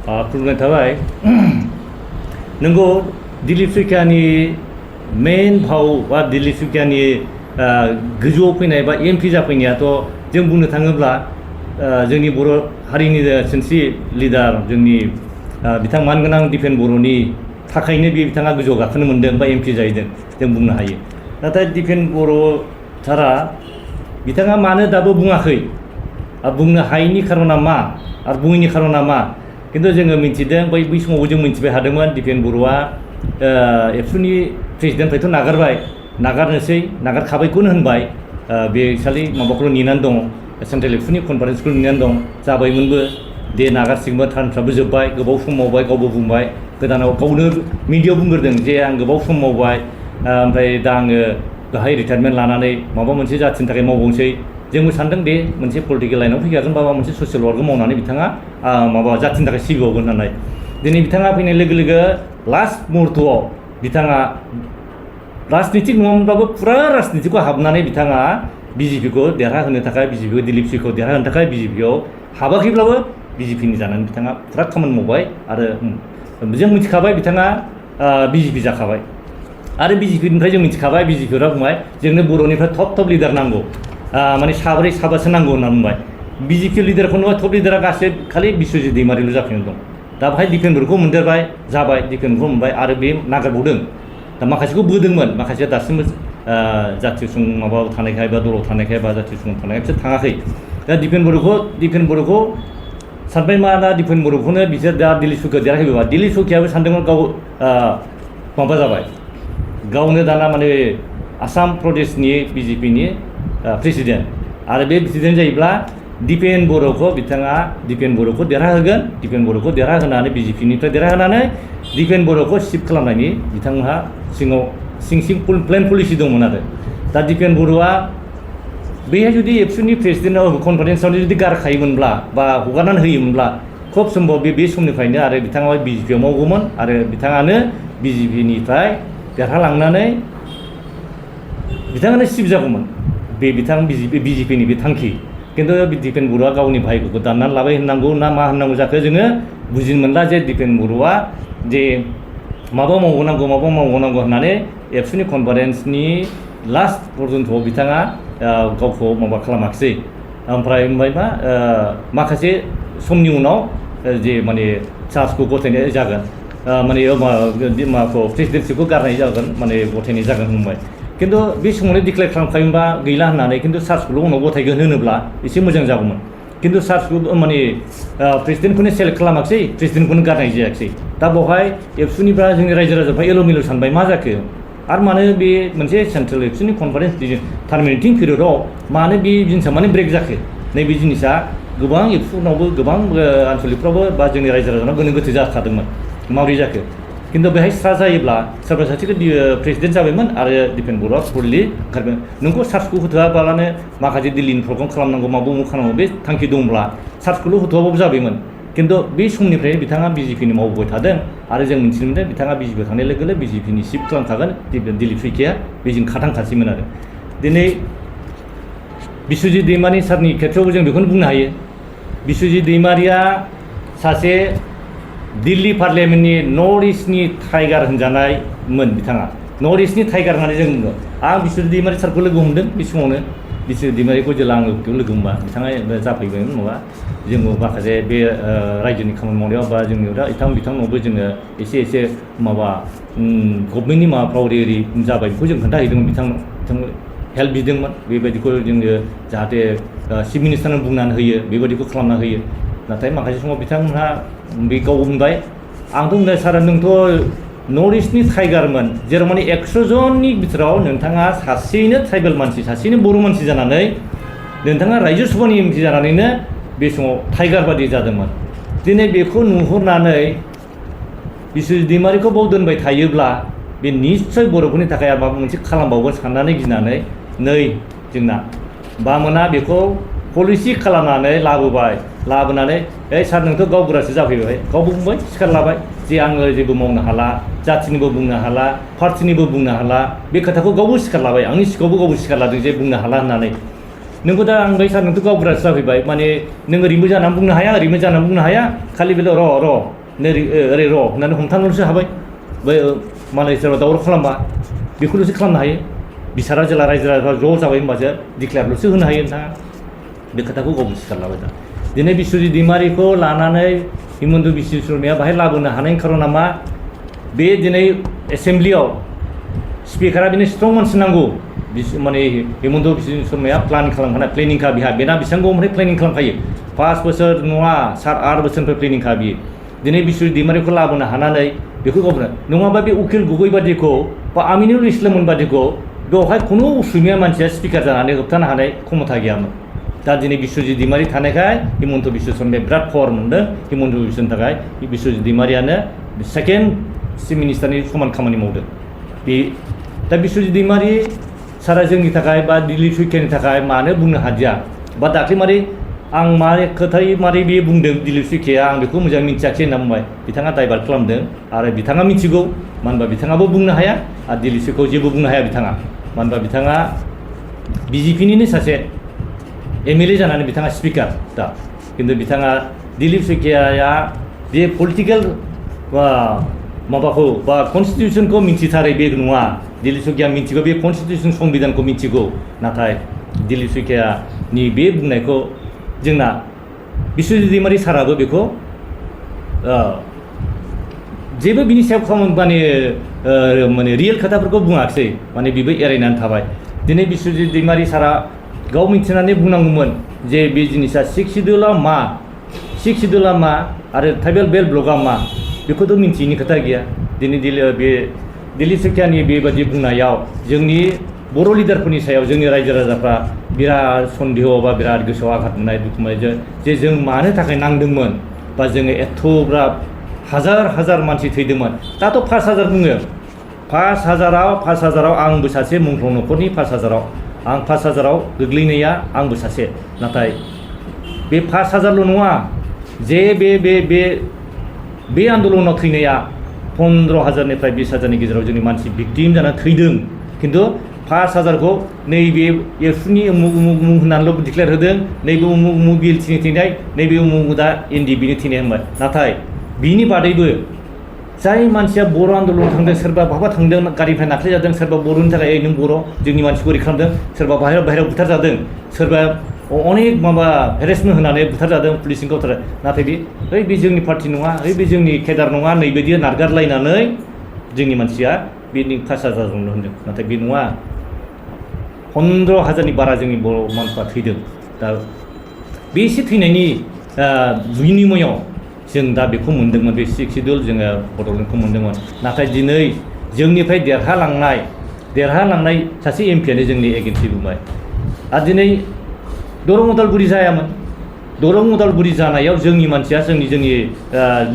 खुलुमनाय थाबाय नोंगौ दिलीप सैखियानि मेन भाव बा दिलीप सैखियानि गोजौआव फैनाय बा एमपि जाफैनायाथ' जों बुंनो थाङोब्ला जोंनि बर' हारिनि सिनस्रि लिडार जोंनि बिथां मानगोनां दिपेन बर'नि थाखायनो बिथाङा गोजौआव गाखोनो मोन्दों बा एमपि जाहैदों जों बुंनो हायो। नाथाय दिपेन बर' सारा बिथाङा मानो दाबो बुङाखै बुंनो हायैनि खारना मा आरो बुङैनि खारना मा किन्तु जोङो मिन्थिदों बै समावबो जों मिन्थिबाय थादोंमोन दिपेन बर'आ एबसुनि प्रेसिडेन्टनिफ्रायथ' नागारखाबायखौनो होनबाय बे खालि माबाखौल' नेनानै दं सेन्ट्रेल एबसुनि कनफारेन्सखौ नेनानै दं जाबायमोनबो दे नागारसिगोनबो टार्मफ्राबो जोब्बाय गोबाव सम मावबाय गावबो बुंबाय गोदानाव गावनो मिडियायाव बुंग्रोदों जे आं गोबाव सम मावबाय ओमफ्राय दा आङो गाहाय रिटायारमेन्ट लानानै माबा मोनसे जाथिनि थाखाय मावबावनोसै जोंबो सानदों दे मोनसे पलिटिकेल लाइनाव फैखागोन बा मोनसे ससियेल वार्कआव मावनानै बिथाङा माबा जाथिनि थाखाय सिबिबावगोन होननानै दिनै बिथाङा फैनाय लोगो लोगो लास्ट मुहुर्तआव बिथाङा राजनितिक नङामोनब्लाबो फुरा राजनितिखौ हाबनानै बिथाङा बिजेपिखौ देरहाहोनो थाखाय बिजेपिखौ दिलीप सैखियाखौ देरहाहोनो थाखाय बिजेपियाव हाबाखैब्लाबो बिजेपिनि जानानै बिथाङा फुरा खामानि मावबाय आरो जों मिथिखाबाय बिथाङा बिजेपि जाखाबाय आरो बिजेपिनिफ्राय जों मिथिखाबाय बिजेपिफोरा बुंबाय जोंनो बर'निफ्राय टप लिडार नांगौ माने साब्रै साबासो नांगौ होनना बुंबाय बिजेपि लिडारखौ नुबाय टप लिडारा गासै खालि बिस्वजित दैमारिल' जाफिनना दं दा बेहाय दिपेन बर'खौ मोनदेरबाय जाबाय दिपेन बर'खौ मोनबाय आरो बे नागारबावदों दा माखासेखौ बोदोंमोन माखासेया दासिमबो जाथि सुं माबायाव थानायखाय बा दलाव थानायखाय बा जाथि सुं थानायखाय बिसोर थाङाखै दा दिपेन बर'खौ सानबाय मा दा दिपेन बर'खौनो बिसोर दा दिलीप सैखिया देरहाहोबा दिलीप सैखियाबो सानदोंमोन गाव माबा जाबाय गावनो दाना माने आसाम प्रदेशनि बिजेपिनि प्रेसिडेन्ट आरो बे प्रेसिडेन्ट जायोब्ला दिपेन बर'खौ बिथाङा दिपेन बर'खौ देरहाहोगोन दिपेन बर'खौ देरहाहोनानै बिजेपिनिफ्राय देरहाहोनानै दिपेन बर'खौ सिफ खालामनायनि बिथांहा सिं प्लेन पलिसि दंमोन आरो दा दिपेन बर'आ बेहाय जुदि एबसुनि प्रेसिडेन्टआव कनफारेन्सआवनो जुदि गारखायोमोनब्ला बा हगारनानै होयोमोनब्ला खोब सम्भब बे समनिफ्रायनो आरो बिथाङा बिजेपिआव मावगौमोन आरो बिथाङानो बिजेपिनिफ्राय देरहालांनानै बिथाङानो सिफ जागौमोन बे बिजेपिनि बे थांखि किन्तु दिपेन बर'आ गावनि भाग्यखौ दाननानै लाबाय होननांगौ ना मा होननांगौ जाखो जोङो बुजिनो मोनला जे दिपेन बर'आ जे माबा मावबावनांगौ होननानै एबसुनि कनफारेन्सनि लास्ट पर्यन्तआव बिथाङा गावखौ माबा खालामाखिसै ओमफ्राय मा माखासे समनि उनाव जे माने चार्जखौ गथायनाय जागोन माने माबाखौ प्रेसिडेन्सिखौ गारनाय जागोन माने गथायनाय जागोन होनबाय किन्तु बे समावनो डिक्लेयार खालामखायोबा गैला होननानै किन्तु चार्जखौल' उनाव गथायगोन होनोब्ला एसे मोजां जागौमोन किन्तु चार्जखौ माने प्रेसिडेन्टखौनो सेलेक्ट खालामाखिसै प्रेसिडेन्टखौनो गारनाय जायाखिसै दा बेवहाय एबसुनिफ्रा जोंनि रायजो राजाफ्रा एल'मेल' सानबाय मा जाखो आरो मानो बे मोनसे सेन्ट्रेल एबसुनि कनफारेन्स टार्मिनेटिं पिरियडआव मानो बे जिनिसा माने ब्रेक जाखो नैबे जिनिसा गोबां एबसुनावबो गोबां आनसलिकफ्रावबो बा जोंनि रायजो राजानाव गोनो गोथो जाखादोंमोन माबोरै जाखो किन्तु बेहाय स्रा जायोब्ला सोरबा सासेखौ प्रेसिडेन्ट जाबायमोन आरो दिपेन बर'आ फुरलि ओंखारबाय नोंखौ चार्जखौ होथ'आबालानो माखासे दिल्लीनि प्रग्राम खालामनांगौ माबा खालामनांगौ बे थांखि दंब्ला चार्जखौल' होथ'आबाबो जाबायमोन किन्तु बे समनिफ्रायनो बिथाङा बिजेपिनि मावबोबाय थादों आरो जों मिथिनो मोनदों बिथाङा बिजेपिआव थांनाय लोगो लोगो बिजेपिनि सिफ खालामखागोन दिलीप सैखिया बेजों खाथांखासैमोन आरो दिनै बिस्वजित दैमारि सारनि खेथ्रआवबो जों बेखौनो बुंनो हायो बिस्वजित दैमारिया सासे दिल्ली पार्लियामेन्टनि नर्थ इस्टनि टाइगार होनजानायमोन बिथाङा नर्थ इस्टनि टाइगार होननानै जों बुङो आं बिस्वजित दैमारि सारखौ लोगो हमदों बे समावनो बिस्वजित दैमारिखौ जेला आङो लोगो हमबा बिथाङा जाफैबायमोन माबा जोङो माखासे बे रायजोनि खामानि मावनायाव बा जोंनियाव दा बिथांनावबो जोङो एसे माबा गभर्नमेन्टनि माबाफ्राव ओरै जाबाय बेखौ जों खोन्थाहैदोंमोन बिथांनो हेल्प बिदोंमोन बेबायदिखौ जोङो जाहाथे चिफ मिनिस्टारनो बुंनानै होयो बेबायदिखौ खालामना होयो नाथाय माखासे समाव बिथांमोनहा बे गाव बुंबाय आंथ' बुंदों सार नोंथ' नर्थ इस्टनि टाइगारमोन जेराव माने 100 जननि बिथोराव नोंथाङा सासेयैनो ट्राइबेल मानसि सासेयैनो बर' मानसि जानानै नोंथाङा रायजो सभानि एमपि जानानैनो बे समाव टाइगार बादि जादोंमोन दिनै बेखौ नुहुरनानै बिस्वजित दैमारिखौ बाव दोनबाय थायोब्ला बे निस्सय बर'फोरनि थाखाय आरो माबा मोनसे खालामबावगोन साननानै गिनानै नै जोंना बामोना बेखौ पलिसि खालामनानै लाबोनानै सार नोंथ' गावबुरासो जाफैबाय गावबो बुंबाय सिखार लाबाय जे आङो जेबो मावनो हाला जाथिनिबो बुंनो हाला पार्टिनिबो बुंनो हाला बे खोथाखौ गावबो सिखार लाबाय आंनि सिगाङावबो गावबो सिखार लादों जे बुंनो हाला होननानै नोंखौ दा आं बाय सार नोंथ' गावबुरासो जाफैबाय माने नों ओरैबो जानानै बुंनो हाया ओरैबो जानानै बुंनो हाया खालि बेल' र' ओरै र' होननानै हमथानोल'सो हाबाय बै मालाय सोरबा दावराव खालामबा बेखौल'सो खालामनो हायो बिसारा जेला रायजो राजाफ्रा ज' जाबाय होनबासो डिक्लेयारल'सो होनो हायो नोंथाङा बे खोथाखौ गावबो सिखार लाबाय दा दिनै बिस्वजित दैमारिखौ लानानै हिमन्त बिश्व शर्माया बाहाय लाबोनो हानायनि खारना मा बे दिनै एसेम्ब्लियाव स्पिकारा बिनो स्ट्रं मानसि नांगौ माने हिमन्त बिश्व शर्माया खालामखानाय प्लेनिंखा बिहा बेना बेसेबां ओमफ्राय प्लेनिं खालामखायो 5 बोसोर नङा 7-8 बोसोरनिफ्राय प्लेनिंखा बियो दिनै बिश्वजित दैमारिखौ लाबोनो हानानै बेखौ गावबुरा नङाबा बे उकिल गगৈ बादिखौ बा आमिनुल इस्लाममोन बादिखौ बेवहाय खुनु असमिया मानसिया स्पिकार जानानै होबथानो हानाय क्षमता गैयामोन दा दिनै बिश्वजित दैमारि थानायखाय हिमन्त बिश्व शर्माया बिराद पावार मोनदों हिमन्त बिश्वनि थाखाय बिश्वजित दैमारियानो सेकेन्ड चिफ मिनिस्टारनि समान खामानि मावदों बे दा बिश्वजित दैमारि सारा जोंनि थाखाय बा दिलीप सैखियानि थाखाय मानो बुंनो हादिया बा दाख्लै मारै आं मारै खोथायै मारै बे बुंदों दिलीप सैखिया आं बेखौ मोजां मिथियाखै होनना बुंबाय बिथाङा दाइभार्ट खालामदों आरो बिथाङा मिथिगौ मानो होनबा बिथाङाबो बुंनो हाया आरो दिलीप सैखियाखौ जेबो बुंनो हाया बिथाङा मानो होनबा बिथाङा बिजेपिनिनो सासे एमएलए जानानै बिथाङा स्पिकार दा खिन्थु बिथाङा दिलीप सैखियाया बे पलिटिकेल माबाखौ बा कनस्टिटिउसनखौ मिथिथारै बे नङा दिलीप सैखिया मिथिगौ बे कनस्टिटिउसन संबिधानखौ मिथिगौ नाथाय दिलीप सैखियानि बे बुंनायखौ जोंना बिश्वजित दैमारि साराबो बेखौ जेबो बिनि सायाव माने रियेल खोथाफोरखौ बुङाखिसै माने बेबो एरायनानै थाबाय दिनै बिश्वजित दैमारि सारा गाव मिथिनानै बुंनांगौमोन जे बे जिनिसा सिक्स शिड्युला मा आरो ट्राइबेल बेल्ट ब्लकआ मा बेखौथ' मिन्थियैनि खोथा गैया दिनै बे दिलीप सैखियानि बेबायदि बुंनायाव जोंनि बर' लिडारफोरनि सायाव जोंनि रायजो राजाफ्रा बिराद सन्देह बा बिराद गोसोआव आघात मोननाय दुखु मोननाय जे जों मानो थाखाय नांदोंमोन बा जोङो एथ'ग्राब हाजार मानसि थैदोंमोन दाथ' 5,000 बुङो 5,000आव आंबो सासे मुंख्लं न'खरनि 5,000आव आं 5,000आव गोग्लैनाया आंबो सासे नाथाय बे 5,000ल' नङा जे बे आन्दलनाव थैनाया 15,000निफ्राय 20,000नि गेजेराव जोंनि मानसि भिक्टिम जाना थैदों खिन्थु 5,000खौ नैबे एबसुनि उमुक होननानैल' डिक्लेयार होदों नैबे उमुक बिएलटिनि थैनाय नैबे उमुक दा एनडिएफबिनि थैनाय होनबाय नाथाय बिनि बादैबो जाय मानसिया बर' आन्दलनाव थांदों सोरबा बहाबा थांदों गारिनिफ्राय नाख्लाय जादों सोरबा बर'नि थाखाय नों बर' जोंनि मानसिखौ ओरै खालामदों सोरबा बाहेरायाव बुथार जादों सोरबा अनेक हेरेसमेन्ट होनानै बुथार जादों पुलिसजों गावथारदों नाथाय बे जोंनि पार्टि नङा बे जोंनि केडार नङा नैबायदि नारगारलायनानै जोंनि मानसिया बे 5,000 होनदों नाथाय बे नङा 15,000नि बारा जोंनि बर' मानसिफ्रा थैदों दा बे एसे थैनायनि बिनिमयाव जों दा बेखौ मोन्दोंमोन बे 6 शिड्युल जोङो बड'लेण्डखौ मोन्दोंमोन नाथाय दिनै जोंनिफ्राय देरहालांनाय सासे एमपियानो जोंनि एगेन्सि बुंबाय आरो दिनै दरं उदालगुरि जायामोन दरं उदालगुरि जानायाव जोंनि मानसिया जोंनि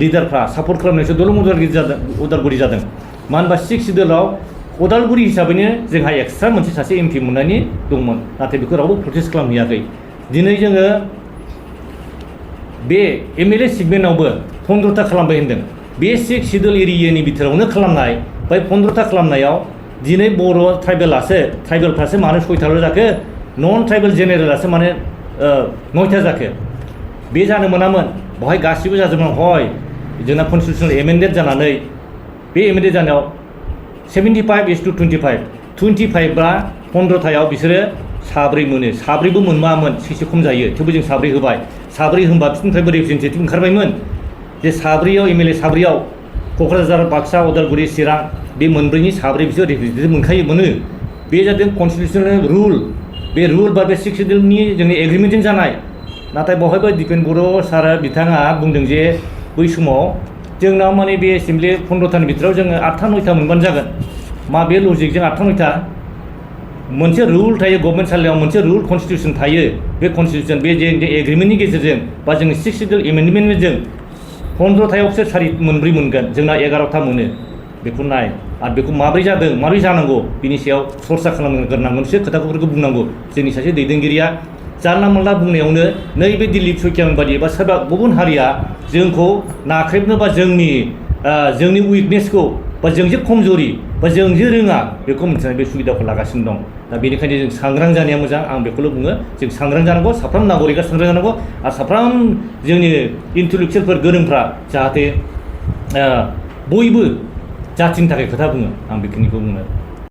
लिडारफ्रा सापर्ट खालामनायसो दरं उदालगुरि जादों मानो होनबा 6 शिड्युलाव उदालगुरि हिसाबैनो जोंहा एक्सट्रा मोनसे सासे एमपि मोननायनि दंमोन नाथाय बेखौ रावबो प्रटेस्ट खालामहैयाखै दिनै जोङो बे एमएलए सेगमेन्टआवबो 15था खालामबाय होनदों बे 6 शिड्युल एरियानि बिथोरावनो खालामनाय बै 15था खालामनायाव दिनै बर' ट्राइबेलफ्रासो मानो 6थाल' जाखो नन ट्राइबेल जेनेरेलासो माने 9था जाखो बे जानो मोनामोन बेवहाय गासिबो जाजोबमोन हय जोंना कनस्टिटिउसनेल एमेन्डेड जानानै बे एमेन्डेड जानायाव 75:25 बा 15थायाव बिसोरो साब्रै मोनो साब्रैबो मोनबामोन एसे खम जायो थेवबो जों साब्रै होबाय साब्रै होनबा बिसोरनिफ्रायबो रिप्रेजेन्टेटिभ ओंखारबायमोन जे साब्रैयाव एमएलए साब्रैयाव क'क्राझार बाक्सा उदालगुरि चिरां बे मोनब्रैनि साब्रै बिसोर रिप्रेजेन्टेटिभ मोनो बे जादों कनस्टिटिउसनेल रुल बे रुल बा बे 6 शिड्युलनि जोंनि एग्रिमेन्टजों जानाय नाथाय बेवहायबो दिपेन बर' सारा बिथाङा बुंदों जे बै समाव जोंनाव माने बे एसेम्ब्लि 15थानि बिथोराव जोङो 8था 9था मोनबानो जागोन मा बे लजिकजों 8था 9था मोनसे रुल थायो गभर्नमेन्ट सालायाव मोनसे रुल कनस्टिटिउसन थायो बे कनस्टिटिउसन बे जों एग्रिमेन्टनि गेजेरजों बा जोंनि 6 शिड्युल एमेन्डमेन्टजों 15थायावसो मोनब्रै मोनगोन जोंना 11था मोनो बेखौ नाय आरो बेखौ माब्रै जादों माब्रै जानांगौ बिनि सायाव सरसा खालामग्रोनांगोनसो खोथाफोरखौ बुंनांगौ जोंनि सासे दैदेनगिरिया जानला मोनला बुंनायावनो नैबे दिलीप सैखियामोन बादि बा सोरबा गुबुन हारिया जोंखौ नाख्रेबनो बा जोंनि उइकनेसखौ बा जोंजे खमजरि बा जोंजे रोङा बेखौ मिथिनानै बे सुबिदाखौ लागासिनो दं दा बेनिखायनो जों सांग्रां जानाया मोजां आं बेखौल' बुङो जों सांग्रां जानांगौ साफ्रोम नागरिकआ सांग्रां जानांगौ आरो साफ्रोम जोंनि इन्टेलेक्सुयेलफोर गोरोंफ्रा जाहाथे बयबो जाथिनि थाखाय खोथा बुङो आं बेखिनिखौ बुङो